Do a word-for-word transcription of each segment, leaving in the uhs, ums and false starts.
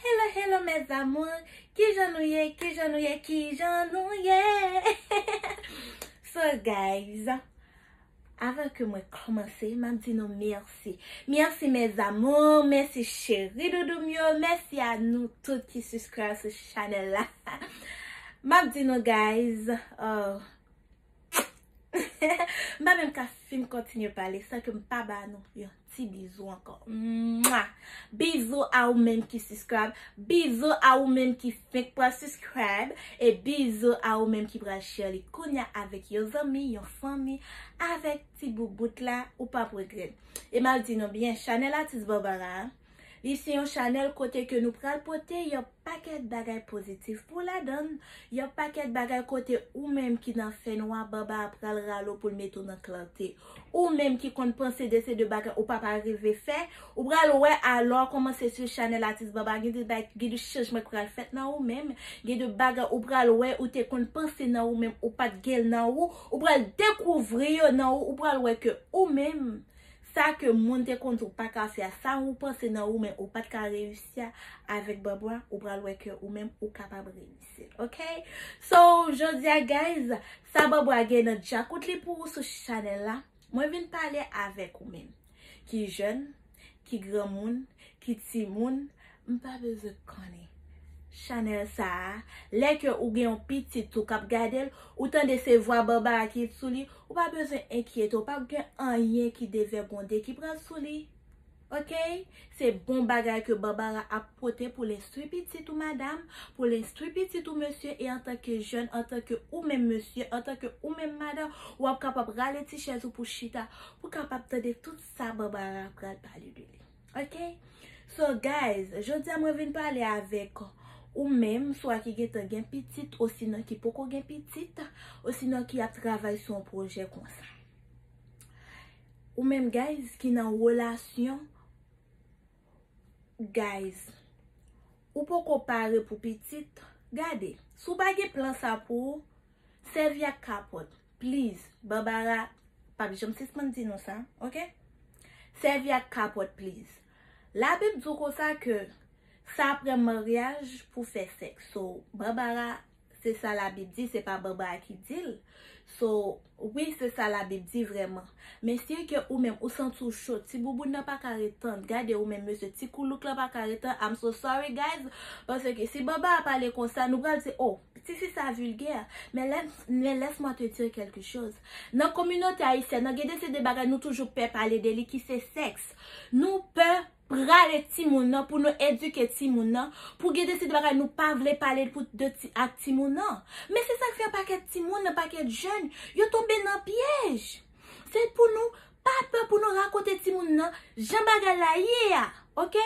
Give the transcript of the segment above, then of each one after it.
Hello, hello, mes amours. Kijan nou ye? Kijan nou ye? Kijan nou ye? So, guys, avan ke mwen kòmanse, m ap di nou mèsi. Mèsi, mes amours. Mèsi, cheri doudou m yo. Mèsi a nou tout ki subscribe sou chanèl la. M ap di nou, guys, oh, m pa menm ka fin kontinye pale san ke m pa ba nou yon ti bizou ankò. Mwa! Bizou a ou menm ki subscribe, bizou a ou menm ki fenk pral subscribe, e bizou a ou menm ki pral share li kounya avèk yon zanmi, yon fanmi, avèk ti boubout la, ou p ap regrèt. E m ap di nou byen, chanèl Atis Barbara a, li se yon chanèl kote ke nou pral pote yon pakèt bagay pozitif pou ladan l, yon pakèt bagay kote ou menm ki nan fènwa, Barbara pral rale w pou l mete w nan klarte. Ou menm ki konn panse de se de bagay ou pa pa rive fè, ou pral wè alò kòmanse swiv chanèl Atis Barbara, gen de bagay, gen de chanjman ki pral fèt nan ou menm, gen de bagay ou pral wè ou te konn panse nan ou menm, ou pa t gen l nan ou, ou pral dekouvri yo nan ou, ou pral wè ke ou menm, sa ke moun te konn di w pa ka fè a, sa ou panse nan ou menm ou pa t ka reyisi a, avèk Barbara, ou pral wè ke ou menm ou kapab reyisi l, ok? So, jodi a, guys, sa Barbara gen nan djakout li pou ou sou chanèl la, mwen vin pale avèk ou menm. Ki jèn, ki granmoun, ki timoun, m pa bezwen konnen. Chanèl sa a, lè ke ou gen yon pitit ou k ap gade l, ou tande se vwa Barbara ki sou li, ou pa bezwen enkyete, ou p ap gen anyen ki devègonde ki pral sou li. Ok? Se bon bagay ke Barbara ap pote pou l enstwi pitit ou, madam, pou l enstwi pitit ou, mesye, e antanke jèn, antanke ou menm, mesye, antanke ou menm, madan, w ap kapab rale ti chèz ou pou chita, pou kapab tande tout sa Barbara pral pale de li. Ok? So, guys, jodi a mwen vin pale avèk ou menm, swa ki gentan gen pitit, osinon ki poko gen pitit, osinon ki ap travay sou yon pwojè konsa. Ou menm, guys, ki nan relasyon, guys, ou poko pare pou pitit, gade, si w pa gen plan sa pou ou, sèvi ak kapòt, please. Barbara p ap janm sispann di nou sa, ok? Sèvi ak kapòt, please. Labib di w konsa ke sa apre maryaj pou fè sèks. So, Barbara, se sa Labib di, se pa Barbara ki di l. So, wi, se sa Labib di vrèman. Men si ke ou menm, ou santi w cho, ti bouboun nan pa ka ret tann. Gade ou menm, mesye, ti koulouk la pa ka ret tann. I'm so sorry, guys. Paske si Barbara pale konsa, nou pral di, oh, tifi sa vilgè. Men lè, men laisse-moi te dire quelque chose. Nan kominote ayisyèn nan, gen de se de bagay nou toujou pè pale de li ki se sèks. Nou pè prale timoun nan, pou nou edike timoun nan, pou gen de se de bagay nou pa vle pale pou de ti, ak timoun nan. Men se sa k fè yon pakèt timoun, yon pakèt jèn, yo tonbe nan pyèj. Se pou nou pa pè pou nou rakonte timoun nan jan bagay la ye a, ok?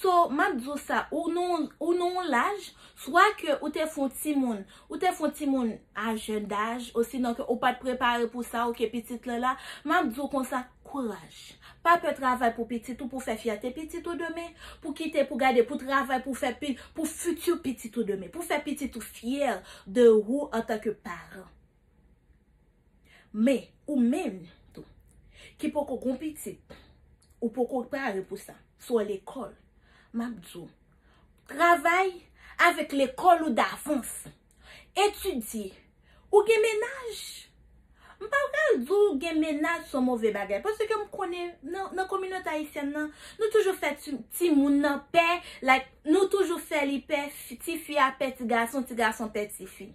So, m ap di w sa, ou nan, ou nan yon laj, swa ke ou te fè yon timoun, ou te fè yon timoun a jèn daj, osinon ke ou pa t prepare pou sa, ok, pitit lan la, m ap di w konsa, kouraj. Pa pè travay pou pitit ou, pou fè fyète pitit ou demen, pou kite, pou gade, pou travay, pou fè pi, pou fiti pitit ou demen, pou fè pitit ou fyè de ou antanke paran. Men, ou menm tou, ki poko gon pitit, ou poko pare pou sa, sou lekòl, m ap di w, travay avèk lekòl ou davans. Etidye. Ou gen mennaj? M pa pral di w gen mennaj se yon move bagay. Paske m konnen nan, nan kominote ayisyèn nan, nou toujou fè ti, timoun nan pè, like, nou toujou fè li pè, fi, tifi a pè ti gason, ti gason pè tifi.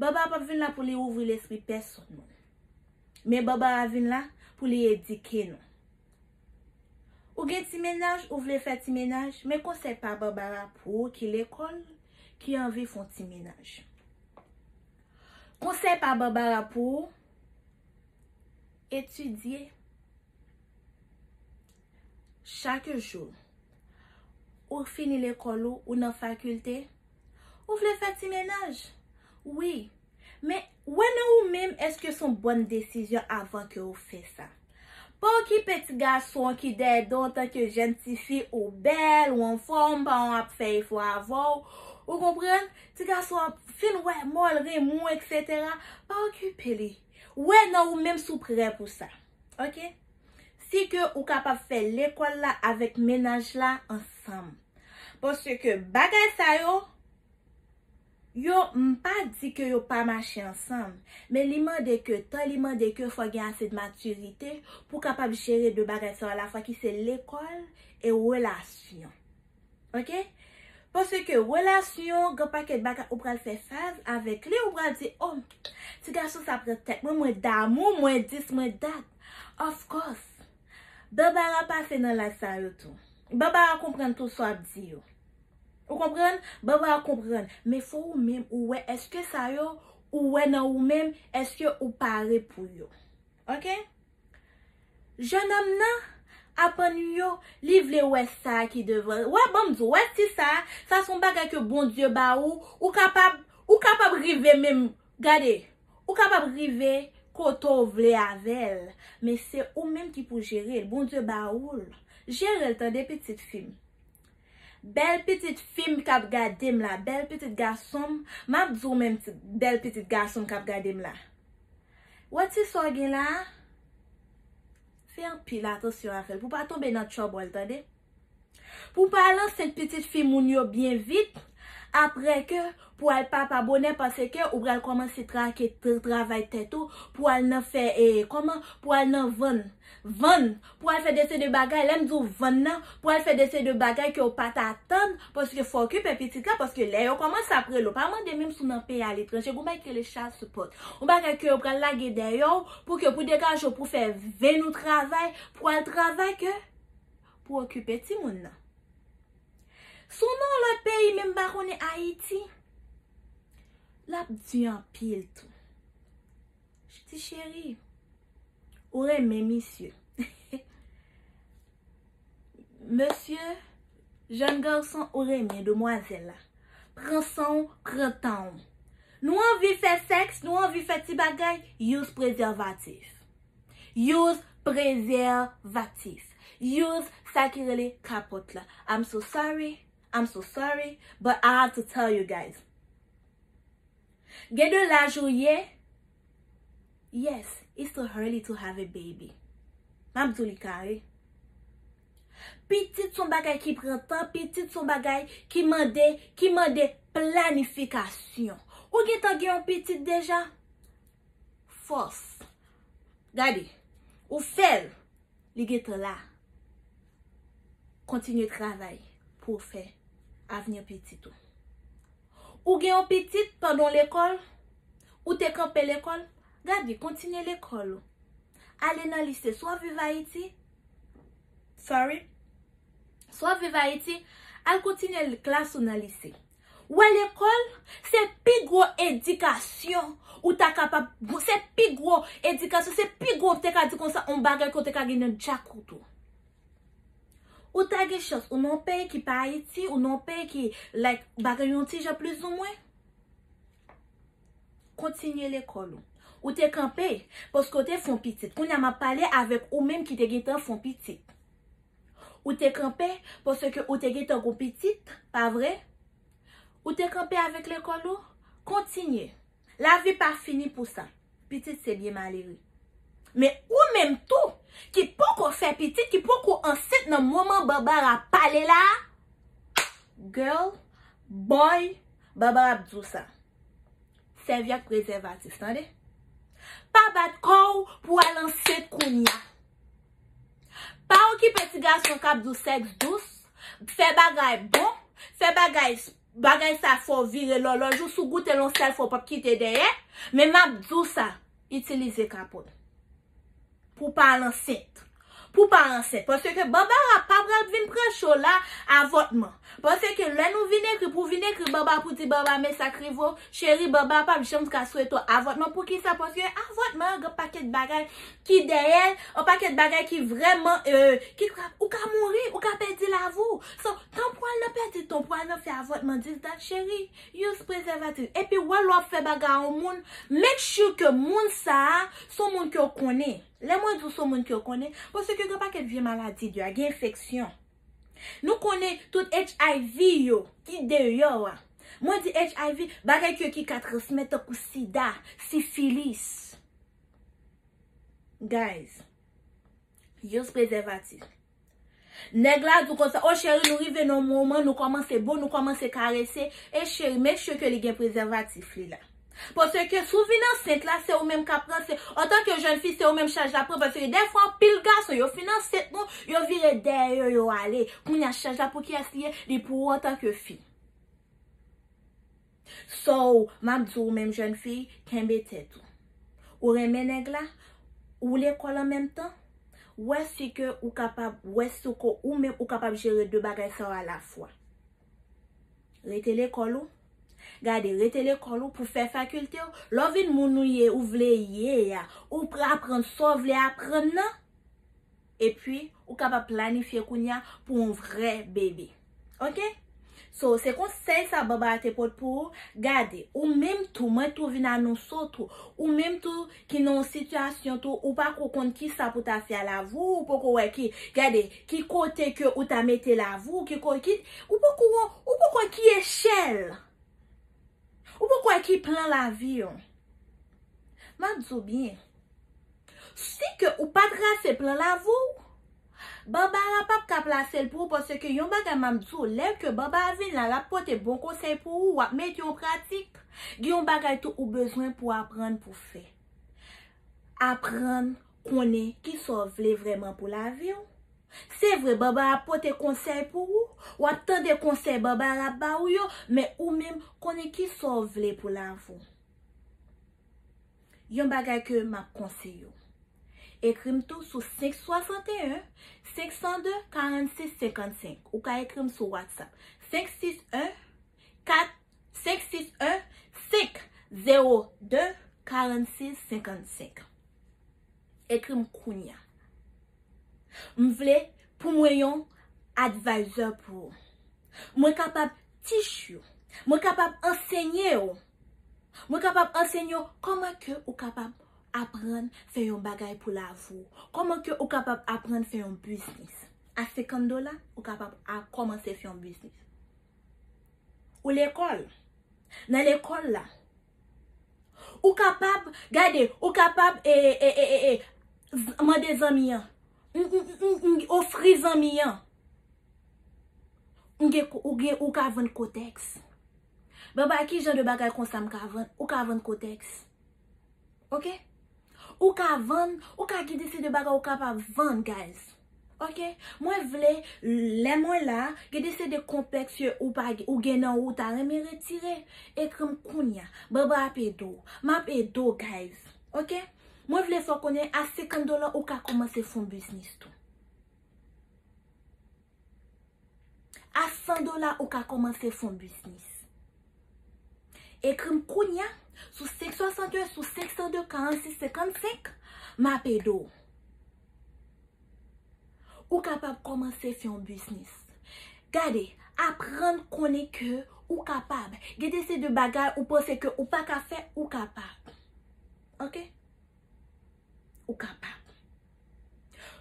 Barbara p ap vin la pou li ouvri lespri pèsonn moun. Men Barbara vin la pou li edike nou. Ou gen ti mennaj, ou vle fè ti mennaj, men konsèy pa Barbara pou ou ki lekòl, ki anvi fè yon ti mennaj. Konsèy pa Barbara pou ou, etidye chak jou. Ou fini lekòl ou, ou nan fakilte, ou vle fè ti mennaj. Wi, men wè nan ou menm èske se yon bòn desizyon avan ke ou fè sa. Pa okipe ti gason ki dèyè do w antanke jèn tifi, ou bèl, ou anfòm, paran w ap fè efò avè w. Ou konprann? Ti gason ap fin wè mò l, renmen w, etsetera. Pa okipe li. Wè nan ou menm si w prè pou sa. Ok? Si ke ou kapab fè lekòl la avèk mennaj la ansanm. Paske bagay sa yo, yo, m pa di ke yo pa mache ansanm, men li mande ke tan, li mande ke fò gen ase de matirite pou kapab jere de bagay sa yo alafwa, ki se lekòl e relasyon. Ok? Paske relasyon, gen pakèt bagay ou pral fè faz avèk li, ou pral di, oh, ti gason sa pran tèt mwen, mwen damou, mwen dis, mwen dat. Of course. Barbara pase nan laj sa yo tou. Barbara konprann tou sa w ap di yo. Ou konprann? Barbara konprann. Men fò ou menm ou wè, èske sa yo, ou wè nan ou menm, èske ou pare pou yo. Ok? Jennonm nan, aprann yo, li vle wè sa ki devan. Wè, ban m di w, wè ti sa, sa se yon bagay ke Bondye ba ou, ou kapab, ou kapab rive menm, gade, ou kapab rive kote w vle avè l, men se ou menm ki pou jere l, Bondye ba ou l. Jere l, tande, pitit fi m. Bèl pitit fi m k ap gade m la, bèl pitit gason m, m ap di w menm ti, bèl pitit gason m k ap gade m la. Wè ti sa w gen la a? Fè anpil atansyon avè l pou w pa tonbe nan trouble, tande? Pou w pa al ansent pitit fi moun yo byen vit, apre ke pou w al papa bonè, paske ou pral kòmanse trake, tra-, travay tèt ou, pou w al nan fè, e, kòman, pou w al nan vann, vann, pou w al fè de se de bagay, lè m di w vann nan, pou w al fè de se de bagay ke w pa t atann, paske fò w okipe pitit la, paske lè yo kòmanse ap rele w, pa mande menm si w nan peyi aletranje, gon bagay ki rele child support. Yon bagay ke yo pral lage dèyè w, pou ke pou degaje w, pou fè venn ou travay, pou al travay ke pou okipe timoun nan. Si w nan yon lòt peyi, menm pa konnen Ayiti, l ap di anpil tou. Ti cheri, ou renmen misye. Mesye, jèn gason, ou renmen demwazèl la. Pran san w, pran tan w. Nou anvi fè sèks, nou anvi fè ti bagay, use prezèvatif. Use prezèvatif. Use sa ki rele kapòt la. I'm so sorry, I'm so sorry, but I have to tell you guys. Gen de laj ou ye, yes, it's too early to have a baby. M ap di w li kare. Pitit se yon bagay ki pran tan, pitit se yon bagay ki mande, ki mande planifikasyon. Ou gentan gen yon pitit deja? Fòs. Gade, ou fè l, li gentan la. Kontinye travay pou w fè avni pitit ou. Ou gen yon pitit pandan w lekòl, ou te kanpe lekòl, gade, kontinye lekòl ou. Ale nan lise, si w ap viv Ayiti, sorry, si w ap viv Ayiti, al kontinye klas ou nan lise. Wè lekòl, se pi gwo edikasyon ou ta kapab, se pi gwo edikasyon, se pi gwo, te ka di konsa, yon bagay ke w te ka gen nan djakout ou. Ou ta gen chans, ou nan yon peyi ki pa Ayiti, ou nan yon peyi ki, like, bagay yon ti jan plizoumwen. Kontinye lekòl ou. Ou te kanpe, paske w te fè yon pitit. Kounye a m ap pale avèk ou menm ki te gentan fè yon pitit. Ou te kanpe, paske ou te gentan gon pitit, pa vre? Ou te kanpe avèk lekòl ou? Kontinye. Lavi pa fini pou sa. Pitit se byen malere. Men ou menm tou, ki poko fè pitit, ki poko ansent nan moman Barbara pale la, girl, boy, Barbara ap di w sa. Sèvi ak prezèvatif, tande? Pa bat kò w pou al ansent kounye a. Pa okipe ti gason k ap di w sèks dous, fè bagay bon, fè bagay, bagay sa fò w vire lòlòj ou, si w goute l yon sèl fwa w p ap kite dèyè, men m ap di w sa, itilize kapòt. Pou w pa al ansent. Pou w pa ansent. Paske Barbara pa pral vin pran cho la, avòtman. Paske lè nou vin ekri, pou vin ekri Barbara, pou di Barbara, men sa k rive w, cheri, Barbara p ap janm ka swete w avòtman. Poukisa? Paske avòtman, gen pakèt bagay ki dèyè l, yon pakèt bagay ki vrèman, euh, ki ka, ou ka mouri, ou ka pèdi lavi w. So, tan pou al nan pèdi tan, pou al nan fè avòtman, dis dat, cheri, use prezèvatif. Epi, wè lè w ap fè bagay a yon moun, make sure ke moun sa a, se yon moun ke w konnen. Lè mwen di w se yon moun ke w konnen, paske gen pakèt vye maladi deyò, gen enfeksyon. Nou konnen tout H I V yo ki deyò a. Mwen di H I V, bagay ke ki ka transmèt tankou sida, sifilis. Guys, use prezèvatif. Nèg la di w konsa, o cheri, nou rive nan yon moman, nou kòmanse bon, nou kòmanse karese. E cheri, make sure ke li gen prezèvatif li la. Paske si w vin ansent la, se ou menm k ap pran, se, antanke jèn fi, se ou menm chaj la pran, paske dèfwa anpil gason, yo fin ansent nou, yo vire dèyè yo, yo ale. Kounye a chaj la pou kiyès li ye? Li pou ou antanke fi. So, m ap di w menm jèn fi, kenbe tèt ou. Ou renmen nèg la, ou lekòl an menm tan, wè si ke ou kapab, wè si ou ko, ou menm ou kapab jere de bagay sa yo alafwa. Rete lekòl ou. Gade, rete lekòl ou pou fè fakilte w. Lè w vin moun ou ye, ou vle ye a, ou pral aprann sa w vle aprann nan. Epi, ou kapab planifye kounye a pou yon vrè bebe. Oke? So, se konsèy sa Barbara te pot pou ou. Gade, ou menm tou, mwen tou vin anonse w tou. Ou menm tou ki nan yon sitiyasyon tou, ou pako konn kisa pou ta fè a lavi w, ou poko wè ki, gade, ki kote ke ou ta mete lavi w, ki ko-, ki, ou poko, ou poko wè ki echèl. Ou poko wè ki plan lavi w. M ap di w byen. Si ke ou pa trase plan lavi w, Barbara p ap ka plase l pou ou, paske yon bagay m ap di w, lè ke Barbara vin la, l ap pote bon konsèy pou ou, w ap mete yo an pratik. Gen yon bagay tou ou bezwen pou aprann pou fè. Aprann konnen kisa w vle vrèman pou lavi w. Se vre, Barbara ap pote konsèy pou ou, w ap tande konsèy Barbara ap ba ou yo, men ou menm konnen kisa w vle pou lavi w. Yon bagay ke m ap konseye w. Ekri m tou sou senk swasanteyen, senk san de, karannsis senkannsenk. Ou ka ekri m sou WhatsApp. Senk sis en, kat, senk sis en, senk zewo de, karannsis senkannsenk. Ekri m kounye a. M vle pou mwen yon advisor pou ou. Mwen kapab teach you. Mwen kapab ansenye w. Mwen kapab ansenye w kòman ke ou kapab aprann fè yon bagay pou lavi w. Kòman ke ou kapab aprann fè yon biznis. A senkant dola, ou kapab a, kòmanse fè yon biznis. Ou lekòl. Nan lekòl la. Ou kapab, gade, ou kapab, e, e, e, e, e, z-, mande zanmi an. M, m, m, m, m, ofri zanmi an. M gen ko-, ou gen, ou ka vann kotèks. Baba, ki jan de bagay konsa m ka vann? Ou ka vann kotèks. Oke? Ou ka vann, ou ka gen de se de bagay ou kapab vann, guys. Oke? Mwen vle, lè mwen la, gen de se de konplèks ke ou pa, ou gen nan ou, ou ta renmen retire, ekri m kounye a. Baba ap ede w. M ap ede w, guys. Oke? Mwen vle fè w konnen a senkant dola ou ka kòmanse fè yon biznis tou. A san dola ou ka kòmanse fè yon biznis. Ekri m kounye a sou senk swasanteyen, sou senk san de, karannsis senkannsenk, m ap ede w. Ou kapab kòmanse fè yon biznis. Gade, aprann konnen ke ou kapab. Gen de se de bagay ou panse ke ou pa ka fè, ou kapab. Oke? Ou kapab.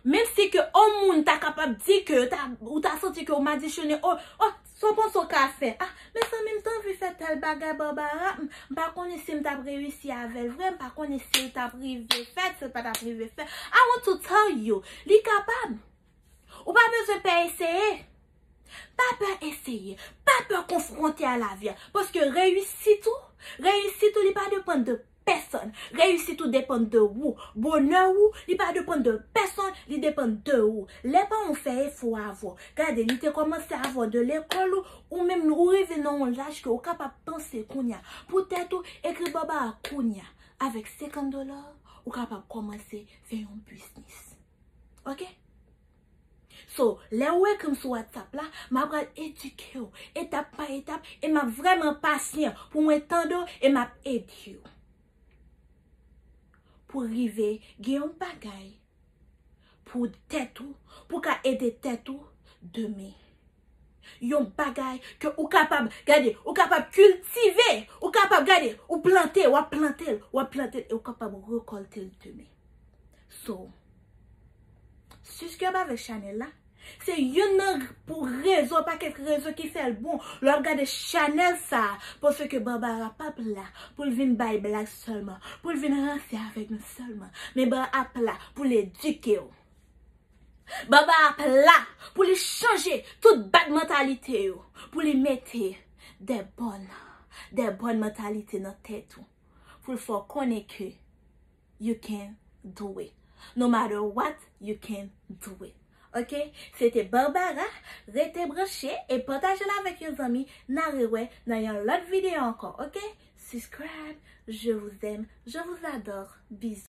Menm si ke yon moun ta kapab di ke ta, ou ta santi ke ou madichonnen, o, o, sa w panse w ka fè? A, mezanmi, m t anvi fè tèl bagay, Barbara, m, m pa konnen si m t ap reyisi avè l vre, m pa konnen si l t ap rive fèt, si l pa t ap rive fèt. I want to tell you, li kapab. Ou pa bezwen pè eseye. Pa pè eseye. Pa pè konfwonte a lavi a. Paske reyisit ou, reyisit ou, li pa depann de pèsonn. Reyisit ou depann de ou. Bonè ou, li pa depann de pèsonn, li depann de ou. Lè pa ou fè efò avè w. Gade, li te kòmanse avè w de lekòl ou, ou menm ou rive nan yon laj ke ou kapab panse kounye a. Pou tèt ou, ekri Barbara kounye a. Avèk senkant dola, ou kapab kòmanse fè yon biznis. Oke? So, lè ou ekri m sou WhatsApp la, m ap pral edike w etap pa etap e m ap vrèman pasyan pou mwen tande w e m ap ede w. Pou rive gen yon bagay pou tèt ou, pou ka ede tèt ou demen. Yon bagay ke ou kapab, gade, ou kapab kiltive, ou kapab, gade, ou plante, w ap plante l, w ap plante l e ou kapab rekòlte l demen. So, subscribe avèk chanèl la. Se youn nan pou rezon, pakèt rezon ki fè l bon lè w ap gade chanèl sa a, paske Barbara p ap la pou l vin bay blag sèlman, pou l vin ranse avèk nou sèlman. Men Barbara ap la pou l edike w. Barbara ap la pou li chanje tout bad mantalite yo, pou li mete de bòn, de bòn mantalite nan tèt ou, pou l fè w konnen ke you can do it. No matter what, you can do it. Ok? Se te Barbara, rete branche e pataje l avèk yon zanmi, n a rewè nan yon lòt videyo ankò, ok? Subscribe, je vous aime, je vous adore, bisous.